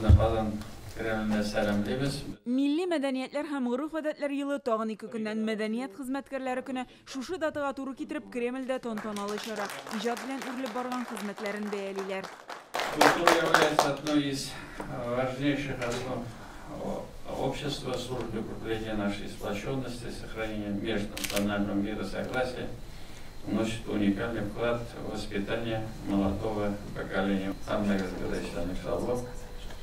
Сезне Казан Кремлендә сәламлибез. Милли мәдәниятләр һәм гореф-гадәтләр елы тагын ике көннән Мәдәният хезмәткәрләре көне. Шушы датага туры китереп, Кремльдә тантаналы чара. Иҗат белән үрелеп барган хезмәтләрен бәялиләр. Культура является одной из важнейших основ общества, служит укреплению нашей сплоченности, сохранению межнационального мира, согласия, вносит уникальный вклад в воспитание молодого поколения. Һәммәгезгә дә саулык,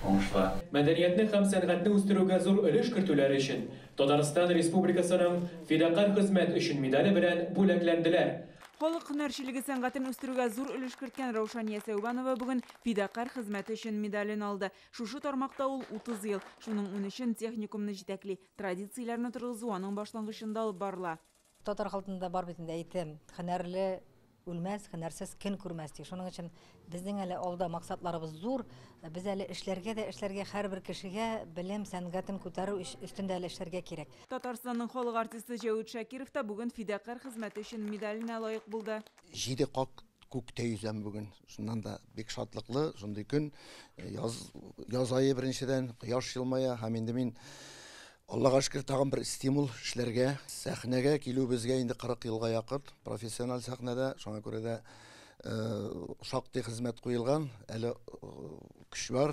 уңышлар. Мәдәниятне һәм сәнгатьне үстерүгә зур өлеш кертүләре өчен Татарстан Республикасының Фидакарь хезмәт өчен медале белән бүләкләнделәр. Халык һөнәрчелеге сәнгатен үстерүгә зур өлеш керткән Раушания Сәүбанова бүген Фидакарь хезмәте өчен медален алды. Шушы тармакта ул 30 ел, шуның 13-ен техникумны җитәкли. Традицияләрне торгызу аның башлангычында алып барыла. Татар халкында бар бит инде әйтем, һөнәрле үлмәс, һөнәрсез көн күрмәс ди. Шуның өчен безнең әле алда максатларыбыз зур. Без әле эшләргә дә эшләргә, һәрбер кешегә белем, сәнгатен күтәрү өстендә әле эшләргә кирәк. Татарстанның халык артисты Җәвит Шакиров та бүген Фидакарь хезмәте өчен медаленә лаек булды. Җиде кат күктә йөзәм бүген. Шуннан да бик шатлыклы, шундый көн. Яз, яз ае беренчедән, кояш елмая һәм инде мин Аллага шөкер, тагын бер стимул эшләргә, сәхнәгә килү безгә инде 40 елга якын профессиональ сәхнәдә, шуңа күрә дә шактый хезмәт куелган, әле көч бар,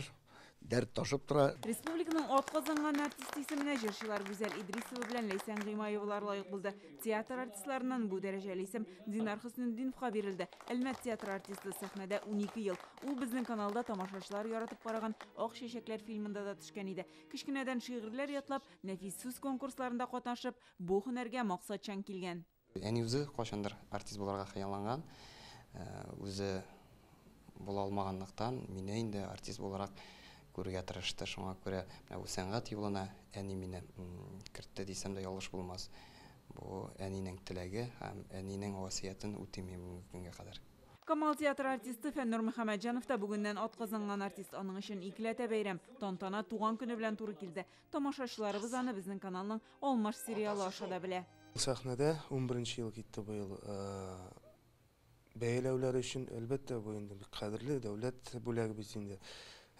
дәрт ташып тора. Республиканың атказанган артисты исеменә җырчылар Гүзәл Идрисова белән Ләйсән Гыймаевалар лаек булды. Театр артистларыннан бу дәрәҗәле исем Динар Хөснетдиновка бирелде. Әлмәт театры артисты сәхнәдә 12 ел. Ул безнең каналда тамашачылар яратып караган Ак чәчәкләр фильмында да төшкән иде. Кечкенәдән шигырьләр ятлап, нәфис сүз конкурсларында катнашып, бу һөнәргә максатчан килгән. Әни үзе кайчандыр артист булырга хыялланган, үзе була алмаганлыктан, мине инде артист буларак күрергә тырышты. Шуңа күрә менә бу сәнгать юлына әни мине кертте дисәм дә ялгыш булмас. Бу әнинең теләге һәм әнинең васыятен үтим мин бүгенге көнгә кадәр. Камал театры артисты Фәннур Мөхәммәтҗанов та бүгеннән атказанган артист. Аның өчен икеләтә бәйрәм, тантана туган көне белән туры килде. Тамашачыларыбыз аны безнең каналның Алмаш сериалы аша да белә. Сәхнәдә 11 ел китте быел. Бәяләүләр өчен, әлбәттә, бу инде бик кадерле дәүләт бүләге бит инде.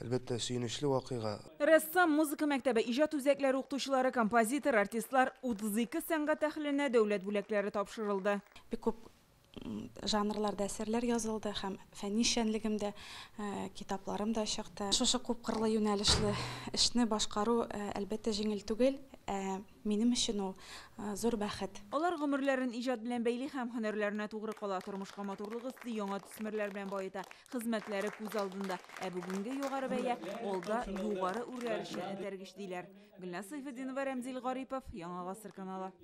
Әлбәттә, сөенечле вакыйга. Рәссам, музыка мәктәбе, иҗат үзәкләре укытучылары, композитор, артистлар 32 сәнгать әһеленә дәүләт бүләкләре тапшырылды. Бик күп жанрларда әсәрләр язылды һәм фәнни эшчәнлегемдә, китапларым да чыкты. Шушы күпкырлы юнәлешле эшне башкару, әлбәттә, җиңел түгел, ә минем өчен ул зур бәхет. Алар гомерләрен иҗат белән бәйли һәм һөнәрләренә тугры кала, тормышка матурлык өсти, яңа төсмерләр белән баета. Хезмәтләре күз алдында. Ә бүгенге югары бәя алда югары үрләр өчен этәргеч, диләр. Гөлназ Сәйфетдинова, Рәмзил Гарипов, Яңа Гасыр каналы.